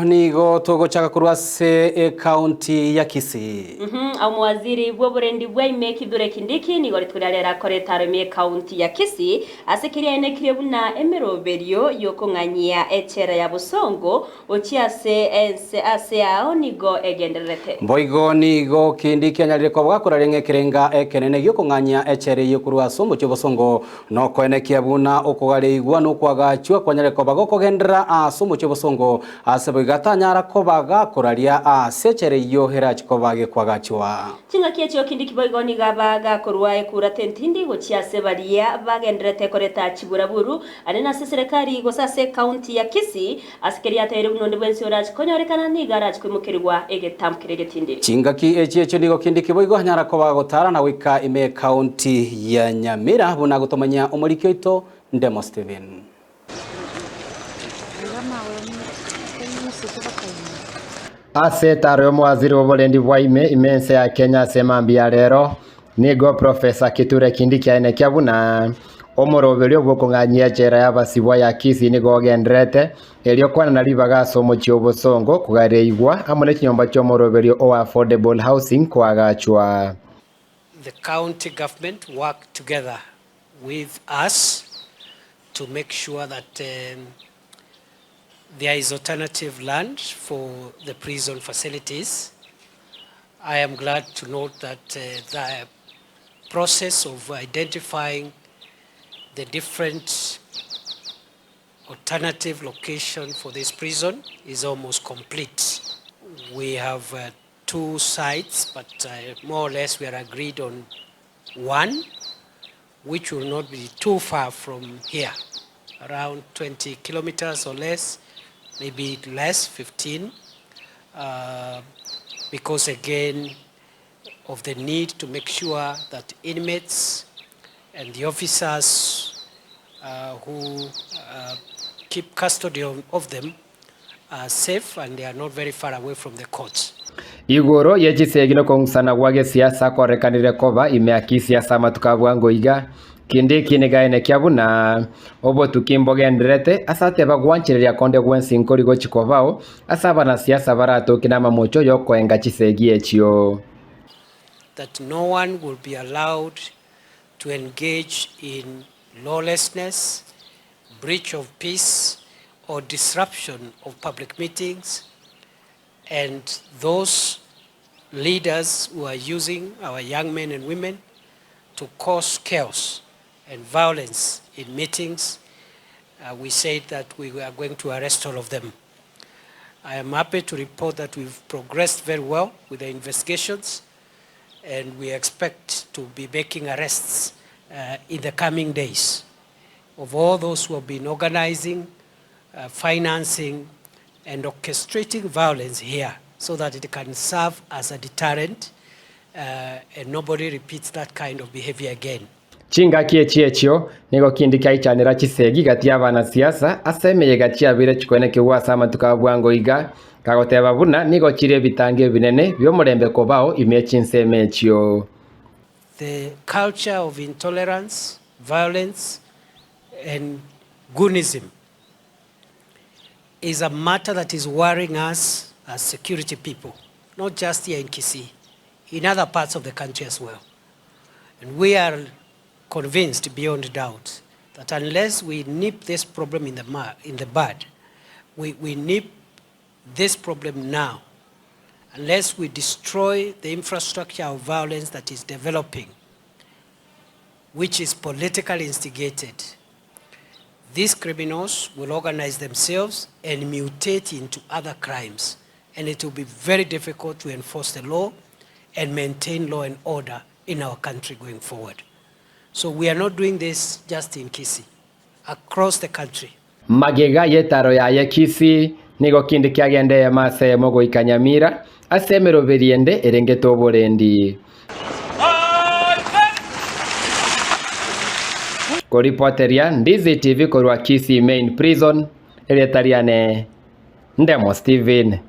nigo togochaka korwa ase ekaunti ya Kisii. Omowaziri bw'oborendi bwa ime Kithure Kindiki nigo rituko ria rero akorete aro ime ekaunti ya Kisii ase keria aenekirie buna emeroberio y'okong'anyia echela ya bosongo gochia ase ense ase ao nigo egendererete. Boigo nigo Kindiki anyarire koba gakoraria ng'a ekerenga ekenene gi'okong'anyia echela eyio korwa ase omochie o bosongo Nokoenekia buna okogareigwa na okoagachwa kwanyare koba gokogenderera ase omochie obosongo, ase boigo atanyara koba gakoraria ase echela eyio erache koba gekoagachwa. Chingaki echio Kindiki boigo nigo aba gakorua ekura tentindi gochia ase baria bagendererete koreta chiburaburu are nase eserekari gose ase ecounty ya Kisii Ase keria ateire buna onde bwensi orache konyorekana nigo arache koimokerigwa egetambo keria egetindi. Chingaki echi echio nigo Kindiki boigo anyara koba gotara na goika ime ekaunti ya Nyamira buna agotomanyia omoriki oito Ndemo Stephen. Ase etaro y'omowaziri bw'oborendi bwa ime ime ense ya Kenya ase mambia ya rero, Nigo Professor Kithure Kindiki aenekia buna omoroberio bw'okong'anyia echela y'abasibwa ya Kisii nigo ogendererete, erio kwanana ribaga ase omochie obosongo kogareigwa amo ne chinyomba chi'omoroberio o affordable housing koagachwa. The county government work together with us to make sure that there is alternative land for the prison facilities. I am glad to note that the process of identifying the different alternative location for this prison is almost complete. We have uh, two sites, but uh, more or less we are agreed on one, which will not be too far from here, around 20 kilometers or less, maybe less, 15, uh, because again of the need to make sure that inmates and the officers uh, who uh, keep custody of, of them are safe and they are not very far away from the courts. Igoro ye chisegi nokong'usana gwa gesiasa korekanire koba ime ya Kisii ase amatuko a bwango iga, kende eki negaenekia buna obotuki mbogendererete ase ateba gwanchereria konde gwensi nkori gochi kobao ase abanasiasa baratoke namamocho yokoenga chisegi echio. That no one will be allowed to engage in lawlessness, breach of peace or disruption of public meetings and those leaders who are using our young men and women to cause chaos and violence in meetings, uh, we said that we are going to arrest all of them. I am happy to report that we've progressed very well with the investigations and we expect to be making arrests uh, in the coming days of all those who have been organizing, uh, financing, and orchestrating violence here so that it can serve as a deterrent uh, and nobody repeats that kind of behavior again. Chingaki echi echio nigo kindi kiaichanera chisegi gati y'abanasiasa ase emeyega chiabeire chikoenekigwa ase amatuko a bwango iga, kagoteba buna nigo chire ebitango ebinene bi'omorembe kobao ime chinsemo echio. The culture of intolerance, violence and goonism is a matter that is worrying us as security people, not just here in Kisii, in other parts of the country as well. And we are convinced beyond doubt that unless we nip this problem in the, in the bud, we, we nip this problem now, unless we destroy the infrastructure of violence that is developing, which is politically instigated, these criminals will organize themselves and mutate into other crimes. And it will be very difficult to enforce the law and maintain law and order in our country going forward. So we are not doing this just in Kisii, across the country. Magega y'etaro yaye Kisii nigo kende kiagenda eyemo ase eyemo goika Nyamira, ase emeroberi ende erengete oborendi. Koripoteria Ndizi TV korwa Kisii Main Prison, erieta riane Ndemo Stephen.